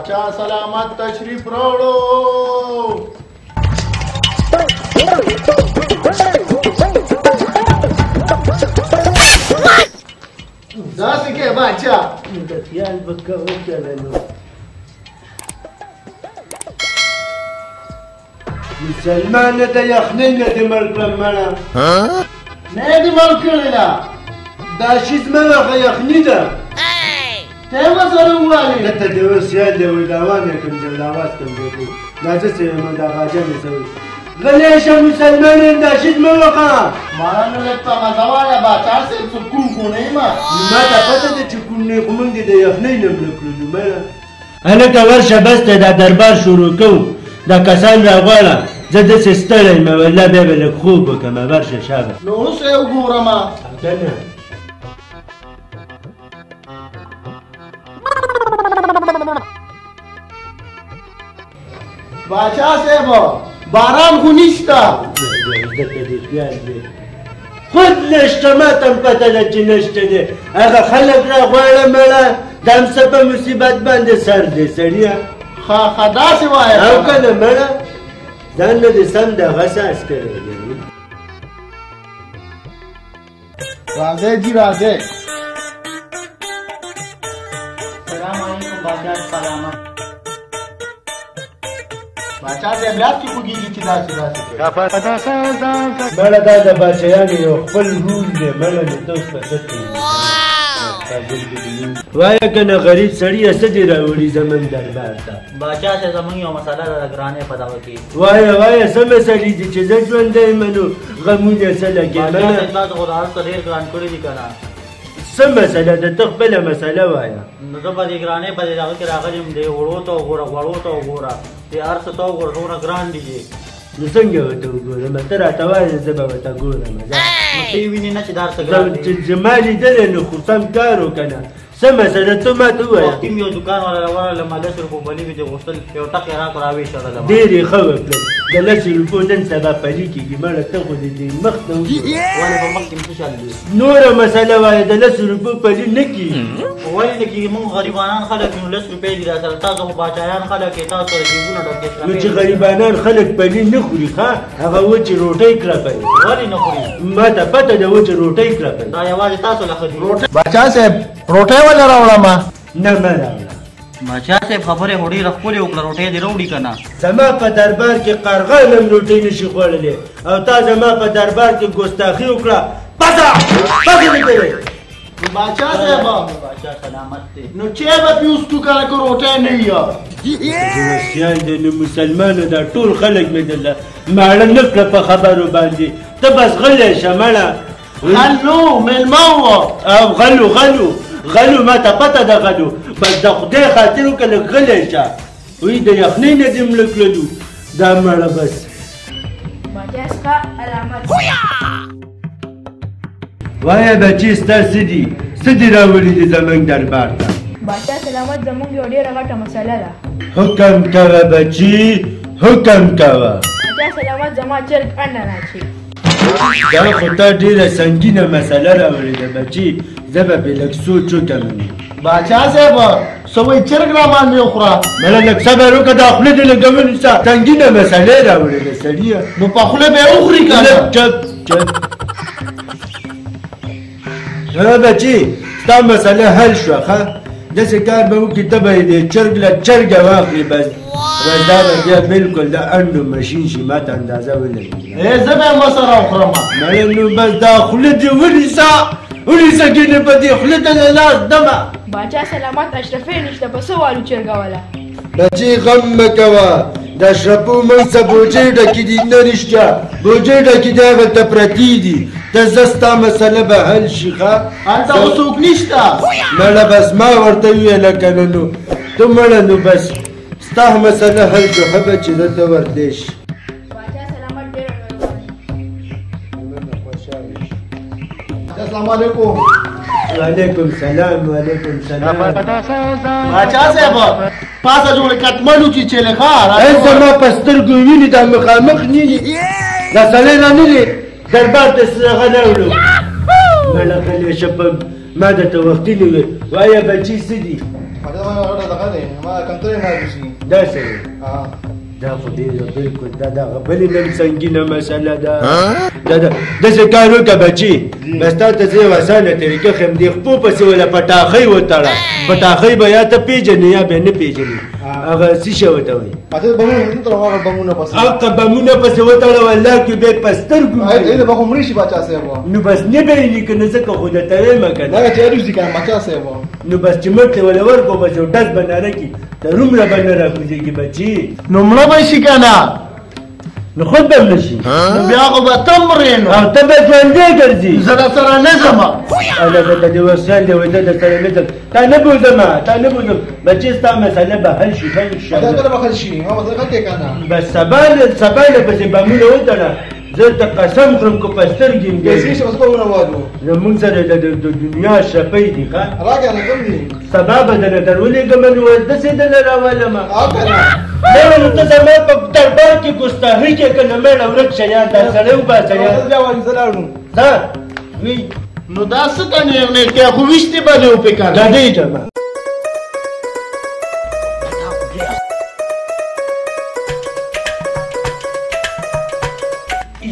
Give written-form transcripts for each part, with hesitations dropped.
باچا سلامت تشریف راوړو. داسې کې باچا د خیال به کوه که نه نو مسلمانه د یخنۍ نه دې مړ کړم مړه. نه دې مړ کړې ده. دا شیز مه وخه یخني ده. ته یې ورسره ووالې. دلته دې اوس یاد دی وایي دا وانه کوم ځای دا اواز کوم ځای دی دا زه څه یم دا باچا مې څه وایي. غلی شه مسلمانه دا شیز مه وخه. مانا نو لږ په مزه وایه باچا صاحب څه کوڼ خو نه یم. نو ما ته پته ده چې کوڼ نه خو موږ دې د یخنۍ نه مړه کړو. نو مړه هلکه ورشه بس ته دا دربار شروع کوو. دا کسان راغواړه زه داسې ستړی یم والله بیا به لږ خوب وکړم. ورشه شابه. نو اوس یې وګورم. که نه باچا صاحب باران خو نشته. دلته دې خیال دی خود نشته ما ته هم پته ده چې نشته دی. هغه خلک راغواړه مړه دا هم څه په مصیبت باندې سر دی سړیه. ښه ښه داسې وایه. او که نه مړه ځان نه دې سم دغه ساز کړی دی. راځئ جي راځئ. سلام علیکم باچا سلامت. باچا صاحب لاس کې خوږېږي چې داسې داسې کوي. مړه دا د باچایانو یو خپل رول دی مړه نو ته اوس په څه کوې؟ وایه که نه غریب سړیه څه دې راوړي زموږ دربار ته؟ باچا صاحب زموږ یو مسله ده د ګرانۍ په دغه کې. وایه وایه څه مسلې دي چې زه ژوندی یم نو غمونه څه لګې؟ باچا صاحب تاسو خو د هر څه ډېر ګران کړي دي که نه؟ څه مسله ده ته خپله مسله وایه. نو زه په دې ګرانۍ په دې دغه کې راغلی یم دې اوړو ته وګوره غوړو ته وګوره دې هر څه ته وګوره څومره ګران دي چې. نو څنګه ورته وګورم؟ ته راته وایه زه به ورته ګورم. نو ته یې وینې نه چې دا هر څه ګران دي؟ چې ما لیدلی نو خو سم کار وکړه نه. څه مسله ته ما ته ووایه. وختي مې یو دوکان والا راورغلم ما 10 روپو پلي مې ترې غوښتل یو ټک یې راکړ راویې شړلم. ډېر یې ښه وکړل د 10 روپو نن سبا پلي کېږي مړه ته خو دې دې مخ ته وګوره. ولې په مخ کې مې څه چل دی؟ نوره مسله وایه د 10 روپو پلي نه کېږي. ولې نه کېږي؟ موږ غریبانان خلک یو 10 روپۍ دي راسره تاسو خو باچایان خلک یې تاسو سره جېبونه ډک دي. نو چې غریبانان خلک پلي نه خوري ښه هغه وچې روټۍ کړپوي. ولې نه خوري؟ ما ته پته ده وچې روټۍ کړپوي. دا یوازې تاسو له ښه دي. باچا صاحب روټۍ ولې راوړم؟ نه مه راوړه. باچا صاحب خبرې خو ډېره ښکلې وکړه روټۍ دې راوړي که نه؟ زما په دربار کې قرغان هم روټۍ نه شي خوړلی او تا زما په دربار کې ګستاخي وکړه. پزه پزه مې کوې. باچا صاحب باچا سلامت دی. نو چای به پې وڅکو که نه که روټۍ نه وي؟ خیال دی نو مسلمانو دا ټول خلک مې درله ماړه نه کړه په خبرو باندې. ته بس غلی شه مړه. غلو مېلمه و. او غلو غلو غلو ما ته پته ده غلو بس د خدای خاطر وکړه لږ غلی شه. وایي د یخنۍ نه دې مړه کړلو دا مړه بس. باچا ستا علامت. وایه بچې ستا څه دي څه دې راوړي دي زموږ دربار ته؟ باچا سلامت زموږ یو ډېره غټه مسله ده. حکم کوه بچي حکم کوه. باچا سلامت زما چرګ انډه نه اچوي. دا خو تا ډېره سنګینه مسله راوړې ده بچي زه به پرې لږ سوچ وکړم. باچا صاحب څه وایي چرګ را باندې وخوره. مړه لږ صبر وکړه دا خوله دې لږه ونیسه. سنګینه مسله یې راوړې ده سړیه. نو په خوله به یې وخوري که نه؟ چپ چپ. ها بچي ستا مسله حل شوه ښه داسې کار به وکړي ته به یې د چرګ له چرګه واخلې بس بس دا به بیا بلکل د انډو مشین شي ما ته اندازه ولګېږي. زه به یې ورسره وخورم. مړه نو بس دا خوله دې ونیسه ونیسه ګینې په دې خوله ته د لاس دمه. باچا سلامت اشرفې نشته په څه والو چرګه والا؟ بچي غم مه کوه د اشرفو موږ څه بوجۍ ډکې دي نه رښتیا بوجۍ ډکې دي هغلته پرتې دي. ته ځه ستا مسله به حل شي ښه. هلته خو څوک نشته. مړه بس ما ورته وویله که نه نو ته مړه نو بس ستا مسله حل شوه ښه به چې زه ته ورتلی شي. باچا سلامت ډېره مهرباني. السلام علیکم. وعلیکم سلام وعلیکم سلام. باچا صاحب پاسه جوړې کتملو چې چېلې ښه زما په سترګو ویني دا مخامخ نیلي دا سړی را نه دی دربار ته هغه راوړو. مړه غلی شه ما درته وختي نه ویل. وایه بچي څه دي؟ ما کنترې نه شي داسې. دا خو ډېره بالکل دا دغه بلې نن سنګینه مسله ده. دا داسې کار وکړه بچي، بس تا ته زه یوه اسانه طریقه ښیم، دې خپو پسې وله پټاخۍ وتړه. پټاخۍ به یا ته پېژنې یا به نه پېژنې، هغه څه شی ورته وایي؟ هغه بمونه پسې وتړه، والله کې به یې په سترګو نو بس نه به یې که نه، ځکه خو درته وایم که نه. نو بس چې مټ یې وله ورکړو، بس یو ډز به ناره کړي، تر هومره به نه راکوزېږي بچي. نو مړه به شي که نه؟ نو خود به مړه شي. نو بیا خو به ته مرې نو. او ته به ژوندی ګرځي. زه در سره نه ځم. هلکه ته دې وسیال دی، وایي زه در سره نه ځم. تا نه بوځم، تا نه بوځم بچي، ستا مسله به حل شي ښه انشاءالله. بس سبا له پسې بمونه وتړه، زه ته قسم خورم که په سترګې م زموږ سره د دنیا شپۍ دي ښه. سبا به درنه در ولېږم، نو داسې درنه راولم. مړه نو ته زما په دربار کې ګستاخي کې که نه، مړه ورک شه یار، دا سړی وباسه یار. ځه وی. نو دا څه ته نېغ نېغ کوې؟ خو ویشتې به دې وپې که نه؟ ډډې جمع.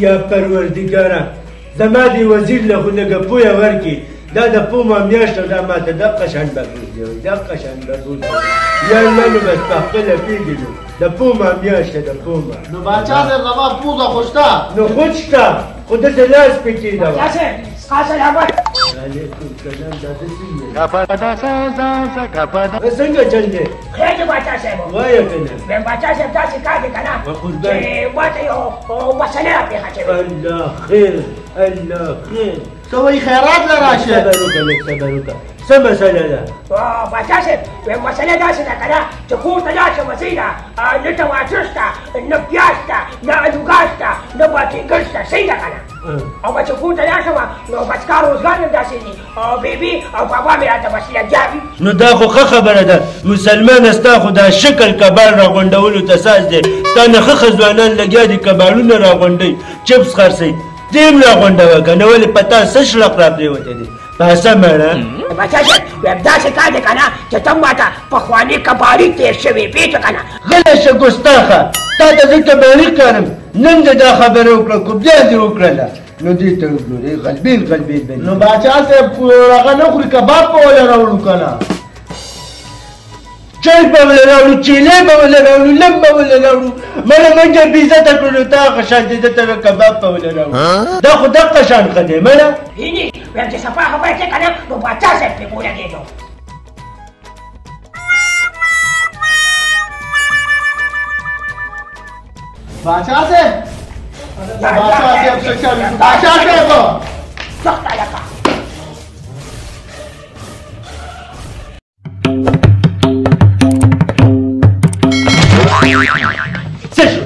یا پروردګاره، زما دې وزیر له خو لږه پوهه ورکړي. دا د پومه میاشت دا ماته دقه شان بهبود دی، دقه شان بهبود دی. یا الله، نو بس په خپله پوهېږي نو د پومه میاشت ده پومه. نو باچا صاحب زما پوزه خو شته. نو خود شته، خو داسې لاس پې کېده. باچا صاحب ستا سلامت. علیکم سلام. دا داسې څنګه چل دی؟ خیر دی باچا صاحب. وایه که نه. وایم باچا صاحب داسې کار دی که نه چې ما ته یو مسله راپېښه شوې. الله خیر، الله خیر. څه وایي؟ خیرات له راشه. صبر وکړه، لږ صبر وکړه. څه مسله ده؟ باچا صاحب وایم مسله داسې ده که نه چې کور ته لاړ شم، صحیح ده، نه ټماټر شته، نه پیاز شته، نه الوګان شته، نه باټینګر شته، صحیح ده که نه؟ او به چې کور ته لاړ شم نو بس کار روزګار مې داسې دي، او بیبي او بابا مې راته بس لګیا وي. نو دا خو ښه خبره ده مسلمانه، ستا خو دا شکل کباړ راغونډولو ته ساز دی. ستا نه ښه ښه ځوانان لګیا دي کباړونه راغونډوي، چپس خرڅوي، دې هم راغونډوه که نه، ولې په تا څه شړق راپرېوتی دی؟ پاسه مړه. باچا صاحب وایم داسې کار دی که نه چې ته ماته پخواني کباړي تېر شوې پېښه که نه. غلی شه ګستاخه، تا ته زه کباړي ښکارم. نن دې دا خبره وکړه که بیا دې وکړله نو دې ته وګورې غلبیل غلبیل به. نو باچا صاحب هغه نه خوري، کباب به وله راوړو که نه؟ چای به وله راوړو، چیلې به وله راوړو، لم به وله راوړو. مړه موږ یې بېعزته کړو، تا هغه شان دی، ده ته کباب به وله راوړو. دا خو دقه شان ښه دی مړه. هینې وایم چې صفا خبره کې که نه نو باچا صاحب پرې ولګېدو. باچا صاحب، باچا صاحب څه چل؟ باچا صاحب سخته لکه څه شو؟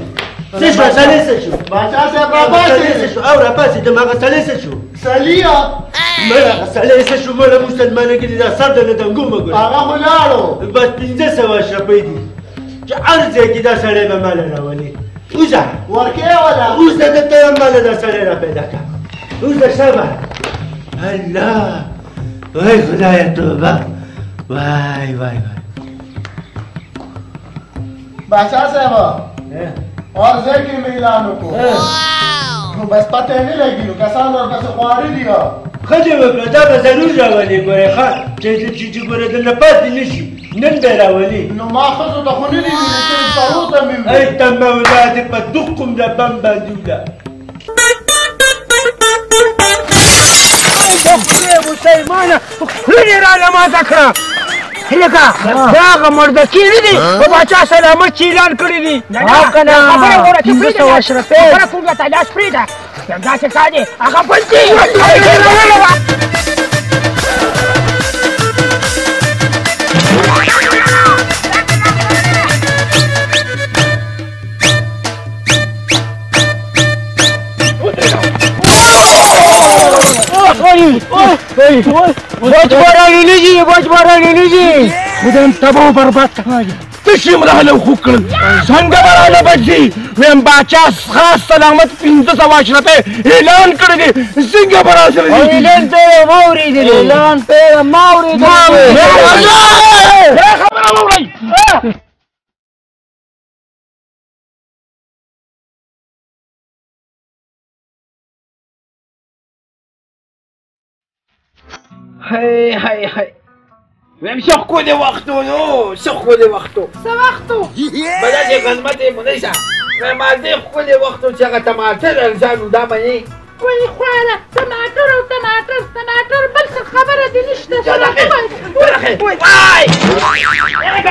څه شو؟ سړی څه شو؟ باچا صاحب راپاڅېد. څه شو؟ او راپاڅېدم. هغه سړی څه شو؟ سړیه مړه هغه سړی څه شو؟ مړه مسلمانه کې دا سر درنه دنګو مه ګوره. هغه خو لاړو. بس 500 اشرفۍ دي چې هر ځای کې دا سړی به ماله راولي. وځه ورکې وله. وځه درته وایم، ماله دا سړی را پیدا کړه. وځه شابه. الله، وای خدایه توبه، وای وای وای. باچا صاحب هر ځای کې مې اعلان وکړو، نو بس پته یې نه لګي، نو کسان ورپسې خواري دي. ښه دې وکړه، دا به ضرور راولي. ګورې ښه چې ګورې درنه پاتې نه شي، نن به راولي. نو ما ښځو ته خو نه دي ویلي، چې سړو ته مې وویل. ای ته مولا دې په دقم د بم باندې وله. مسلمانه خوله دې راله ماته کړه. لکه دا هغه مردکي نه دي په باچا سلامت چې اعلان کړی دي. او که نه خبره وګوره چې پرېږده، خبره کوم ته لاس پرېږده. داسې کار دی هغه بل دی. بچ بارانی لیجی، بچ بارانی لیجی. خدایم تباه و برباد کړه. څه شي راله خوږ کړل؟ څنګه به راله بچ شي؟ وایم باچا خاص سلامت 500 اشرفۍ اعلان کړی دی، څنګه به راسره دي؟ اعلان ته ما اورېدلی، اعلان ته ما اورېدلی. هاي هاي هاي ویم څه ښکلي وختونو، څه ښکلي وختو. څه وختو؟ به داسې خدمت یې مونږ شه. وایم دې ښکلي وختو چې هغه ټماټر ارزان وو، دا منې؟ وایي خواله ټماټر او ټماټر ټماټر بل څه خبره دې نشته. وای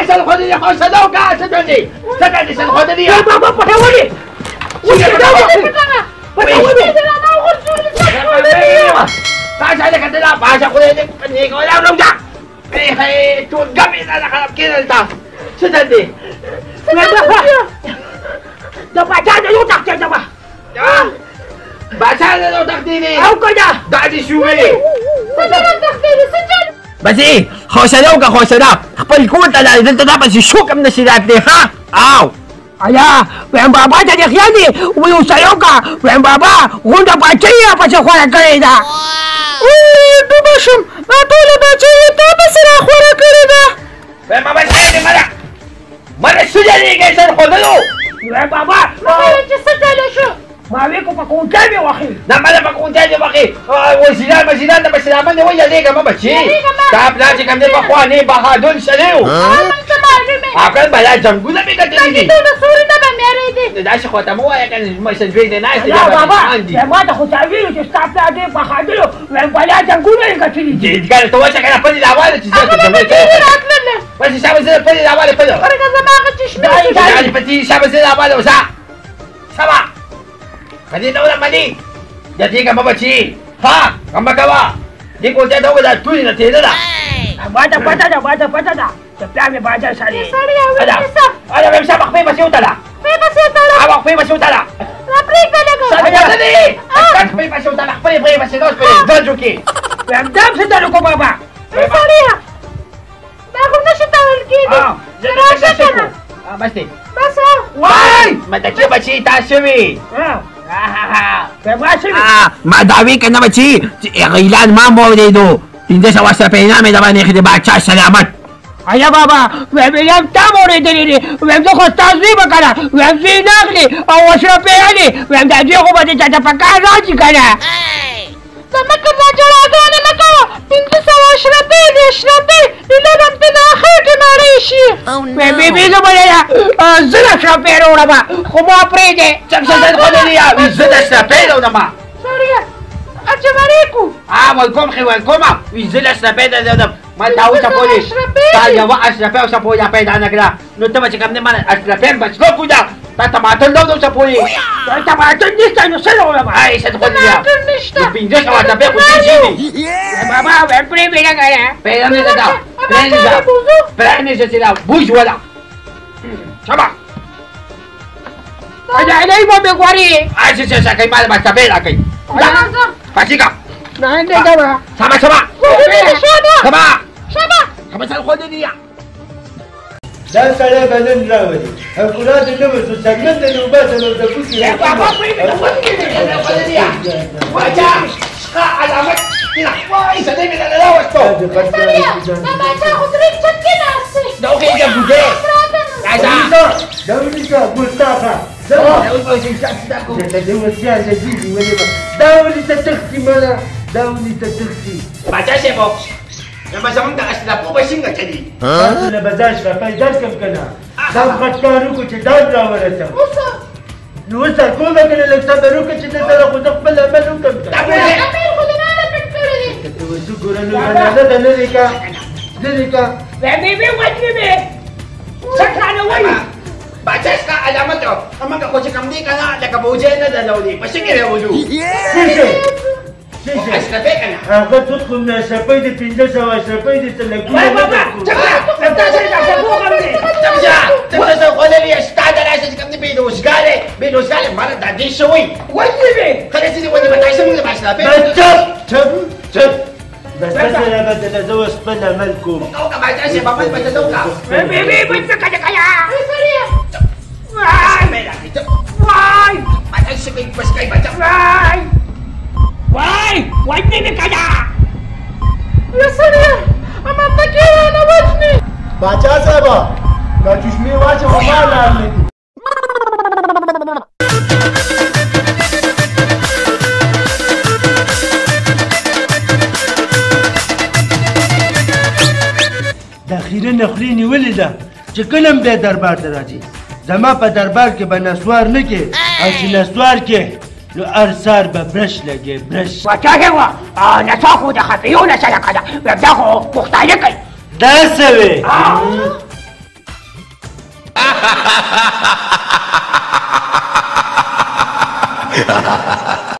سل ښودلي حوصله وکړه. څه دي څه دي سل ښودلي؟ بابا پټولې تاسو لکه دا باچا خو دې نیک ولا روزه. هی ټول ګمې نه خراب کېدل. تا څه دي؟ د باچا د یو تختې ده. باچا د یو تختې دی او که نه دا دې شوې څه؟ بسې حوصله وکړه، حوصله. خپل کور ته لاړې، دلته دا پسې شوک هم نشي راتلی. ښه او ایا ویم بابا ته دې خیال دی؟ وایي حوصله وکړه. ویم بابا غونډه پاچهي یې پسې خوره کړې ده. ډوبه شم، دا ټوله باچهي یې تا پسې راخوره کړې ده. ویم بابا څه دې مړه مړه څه جوړېږي سر ښودلو؟ ویم بابا ما ویل چې څه ډله شو؟ ما وی کو په کوټه مې وخی. نه مړه په کوټه دې وخی. وزیران مزیران د پسې راباندې ویلېږه مه بچې. تا پلار چې کوم دی پخوانی بهادر سړی و. موږ ته معلومې هغه بلا جنګونه مې ګټلي دي. ټوله سوري نه به مېرې دي. داسې خو ته مه وایه که نه مشر زوی دې ناست دی. لا بابا ما ته خو چا ویلو چې ستا پلار ډېر بهادر و، وایم بلا جنګونه یې ګټلي دي. ګره ته وشه که نه پلې راواله چې زه هغه به ډېرې راتللې. بس شابه زه پلې راواله پلې. ورکه زما هغه چشمې پتې شابه زه راواله اوسه. شابه په دې ډول باندې د دې کومه بچي ها غم کوه. دې کوټې ته وګوره، تورې نه تېره ده. ما ته پته ده، ما ته پته ده چې پلار مې بادار سړی. سړی او اله ویم شابه خپې پسې وتړه، خپې پسې وتړه. هغه خپې پسې وتړه. را پرېږده لږه. سړی دی کټ خپې پسې وتړه، خپلې پرې پسې نوس پرې ځان جوکې. ویم دام څه ته کو بابا؟ سړیه دا خو نه شي تړل کېدی. راشه که نه بس دی بس. وای مدکې بچي تا شوي؟ ما دعوی که نه بچي چې هغه اعلان ما هم واورېدو، 500 روپۍ انعام یې د باندې ایښی دی. باچا سلامت. ایا بابا وایم اعلان تا هم اورېدلی دی؟ وایم زه خو ستا زوی به که نه وایم زوی نه اخلي او اشرفۍ اخلي. وایم دا زوی خو به دې چاته په کار راشي که نه؟ زمکه دا جړاګانې مه کوه. 500 اشرفۍ دي، اشرفۍ ایله به هم ته خېټې مړې شي. وایم بیبي زه به زه د اشرفۍ راوړم خو ما پرېږدې. چپ شه ځان ښودلی یا زه د اشرفۍ راوړم. سړیه اچوارې کو. ورکوم خې ورکوم. زه له اشرفۍ درځم. ما تا اوسه پورې تا یوه اشرفۍ اوسه پورې پیدا نه کړه، نو ته به چې کوم دی ما اشرفۍ هم بچلو کوده. تا ټماټر راوړه اوسه پورې. ټماټر نشته نو څه راوړم؟ ای څه ښودلی ټماټر نشته. 500 روپۍ خو دې شي دي. بابا وایم پرې مې نه کړه. پرېږده دا پرېږده پرېږده چې دا بوج ولا شابه. ایا علی به مې غوري؟ اچھا اچھا اچھا کوي مال بچا پیدا کوي. پاسیګه نه نه دا شابه شابه شابه شابه شابه سره ښودلی یا. دا سړی به نن راولي او کلا دې نه وسو څرګنده نه وباسم او د کوڅې. بابا پرې مې نه باچا ښه علامت وای سړی مې نه راوستو. سړیه دا باچا خو درې چت کې ناست دی. دا وخېږه بوډۍ. راځه دا ونیسه ګستاخه. دا ونیسه تښتي مله، دا ونیسه تښتي. باچا صاحب به زمونږ د اشرفو به څنګه چلي؟ تاسو له به زه اشرفۍ درکړم که نه؟ دا غټ کار وکړو چې دا راورسوم. نو اوس کومه که نه لږ صبر وکړه چې د سره خو زه خپل عمل وکړم. امیر خو دې ماله پټ کړی دی. که ته اوس وګوره نو زنانه ده لرې که لرې که. وایم بیبي وژنې مې څه رانه وایي؟ باچا ستا علامت موږ خو چې کوم دی که نه لکه بوجۍ نه ده لولې په څه کې راولو؟ څه شی؟ اشرفۍ که نه؟ هغه توت خو مې اشرفۍ دي، 500 اشرفۍ دي څه لکونه. وای بابا تا سره د اشرفو غم دی. چپ شه چپ شه څه ښودلی ستا د لاسه چې کوم دی بېروزګاری بېروزګاری ماله دا دې څه وایي؟ وژنې مې. کله چې دې ونې به تاسو موږ به اشرفۍ. بس چپ چپ چپ بس بس را بدله زه اوس خپل عمل کوم. وکړه باچا صاحب عمل به ته وکړه. بیبي بس څه کړه کړه. سړیه وای وای باچا څه کوي؟ بس کوي باچا. وای وای وژنې مې کړه. یا سړیه اما ته کې رانه وژنې. باچا صاحب دا چشمې واچوه ما لار نه دي. زړه نه خولې نیولې ده چې کله هم بیا دربار ته راځي، زما په دربار کې به نسوار نه کې، او چې نسوار کې نو هر سهار به برش لګې برش. باچا صاحب نڅا خو د خپیو نه صدقه ده، وایم دا خو پښتانه کوي. دا څه وې؟